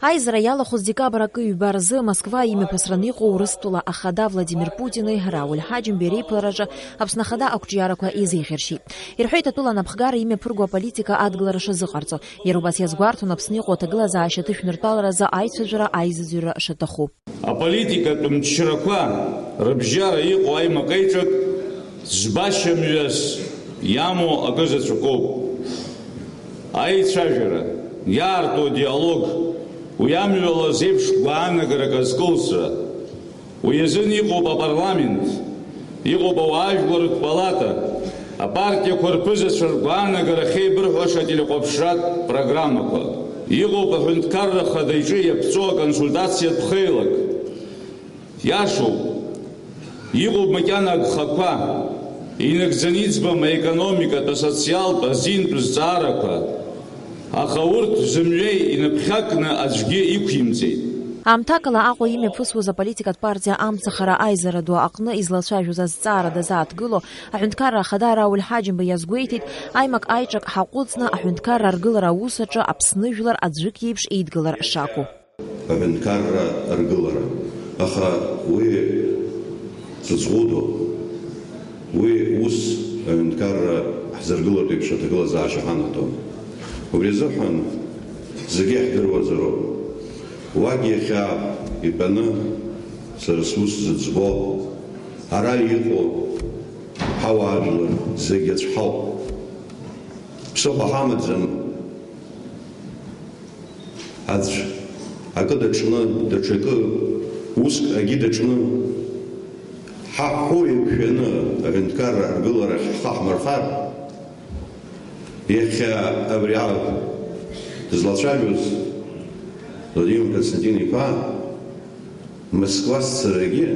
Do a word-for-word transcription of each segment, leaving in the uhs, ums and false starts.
Аизара иалахәыз декабр акы-ҩба рзы Москва имҩаԥысраны иҟоу Урыстәыла ахада Владимир Путини Рауль Ҳаџьымбеи реиԥылараҿы Аԥсны ахада ақәҿиарақәа еизеиӷьаршьеит. Ирҳәеит атәыла анапхгара имҩаԥырго аполитика адгылара шазыҟарҵо. Иара убас иазгәарҭон Аԥсны иҟоу аҭагылазаашьа аҭышәныртәаларазы аицәажәара, аизыӡырҩра шаҭаху. Аполитикатә мчрақәа рыбжьара иҟоу аимак-аиҿак ӡбашьа мҩас иамоу акы заҵәыкоуп. Аицәажәара, иаарту адиалог, уи амҩала зеиԥш гәаанагарак азкылсра. Уи азын иҟоуп апарламент, иҟоуп ауаажәлартә палата, апартиақәа рԥызацәа ргәаанагара ахьеибырҳәаша ателехәаԥшратә программақәа. Иҟоуп аҳәынҭқарра Ахада иҿы иаԥҵоу аконсультациатә хеилак. Иашоуп, иҟоуп макьана агхақәа, инагӡаны иӡбам аекономикатә, асоциалтә, азинтә зҵаарақәа, аха урҭ зымҩеи иныԥхьакны аӡәгьы иқәимҵеит. Аамҭакала Аҟәа имҩаԥысуаз аполитикатә партиа Амцахара аизара ду аҟны излацәажәоз азҵаара дазааҭгыло, аҳәынҭқарра ахада Рауль Ҳаџьымба иазгәеиҭеит, аимак-аиҿак ҳаҟәыҵны аҳәынҭқарра аргылара аус аҿы Аԥсны жәлар аӡәык иеиԥш еидгылар шакәу. Аҳәынҭқарра аргылара. Аха уи ҵаҵӷәыдоуп. Уи ус аҳәынҭқарра ҳзыргылартә еиԥш аҭагылазаашьа ҳанаҭом. Убри азыҳәан зегьы иаҳдыруазароуп. Уагь иахьа итәаны сара сус зыӡбо, ара иҟоу ҳауаажәлар зегьы аӡә ҳауп. Ԥсыхәа ҳамаӡам. Аӡә акы даҿны, даҽакы, уск агьы даҿны, ҳа ҳхәы еиқәшәаны аҳәынҭқарра аргыларахь ҳхы ҳмырхар, иахьа абри аҳ-, дызлацәажәоз Владимир Константин-иԥа Москва сцарагьы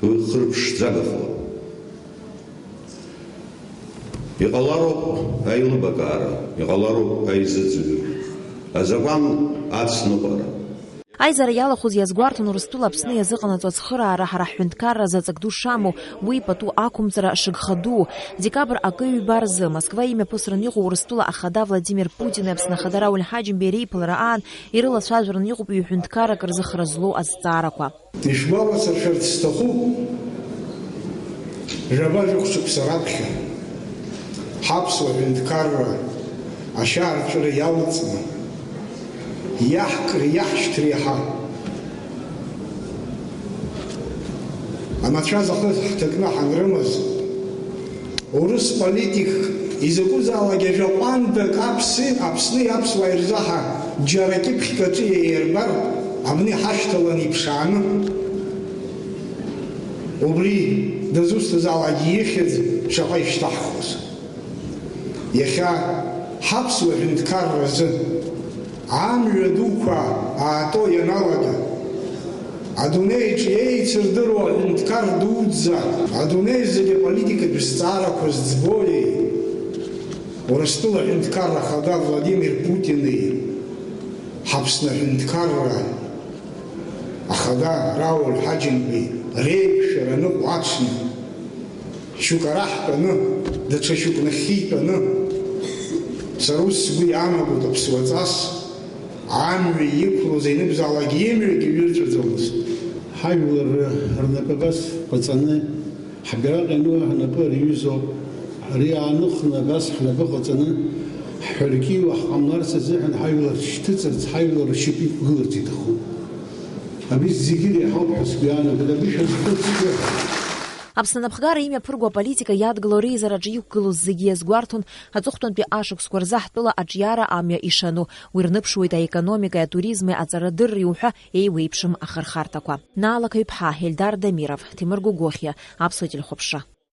уи хырԥшӡагахоит. Иҟалароуп аилыбакаара, иҟалароуп аизыӡырҩра, азакәан ацныҟәара. Аизара иалахәыз иазгәарҭон Урыстәыла Аԥсны иазыҟанаҵо ацхыраара ҳара ҳҳәынҭқарра заҵак ду шамоу, уи пату ақәымҵара шыгха дуу. Декабр акы-ҩба рзы Москва имҩаԥысран иҟоу Урыстәыла ахада Владимир Путини Аԥсны ахада Рауль Ҳаџьымбеи реиԥылара аан ирылацәажәаран иҟоуп ҩ-ҳәынҭқаррак рзы хра злоу азҵаарақәа. Ишәгәаласыршәарц сҭахуп, жәаба-жәохә шықәса раԥхьа ҳаԥсуа ҳәынҭқарра ашьаарҵәыра иалҵны, иаҳкри иаҳшьҭри ҳа амацәаз ахы ҳҭакны ҳанрымаз, урыс политик изакәызаалак ажәа ҟәандак аԥси-, Аԥсни аԥсуааи рзаҳа џьара кьыԥхьк аҿы иаирбар, абни ҳашьҭаланы иԥшааны, убри дызусҭазаалак ихьӡ шаҟа ишьҭаҳхуаз. Иахьа ҳаԥсуа ҳәынҭқарразы амҩа дуқәа аато ианалага, адунеиаҿ еицырдыруа аҳәынҭқар дуӡӡа, адунеи зегьы аполитикатә зҵаарақәа зӡбои, Урыстәыла аҳәынҭқарра ахада Владимир Путини, ҳаԥсны аҳәынҭқарра ахада Рауль Ҳаџьымбеи реиқәшәара ныҟәо аҽны, шьоук ара ҳтәаны, даҽа шьоук нахьхьи итәаны, сара ус сгәы иаанагоит аԥсуаҵас, амҩа иқәлоз ианыбзаалак имҩагьы ҩырҵәаӡомызт. Ҳажәлар рнапы абас ҟаҵаны, ҳбираҟ иану ҳнапы рҩызоуп. Ари ааныхны абас ҳнапы ҟаҵаны, ҳҳәыркьиуа ҳҟамларц азыҳәан ҳажәлар шьҭыҵырц, ҳажәлар ршьапы иқәгыларц иҭахуп. Абри зегьы иреиҳауп ҳәа сгәы иаанагоит, абри шәазхәыц шәыҳәа. Аԥсны анапхгара имҩаԥырго аполитика иадгыло реизараҿы иқәгылоз зегьы иазгәарҭон аҵыхәтәантәи ашықәсқәа рзы ҳтәыла аҿиара амҩа ишану. Уи рныԥшуеит аекономикеи атуризми аҵарадырреи уҳәа еиуеиԥшым ахырхарҭақәа. Наала Қаҩԥҳа, Ельдар Дамиров, Ҭемыр Гогохиа, Аԥсуа телехәаԥшра.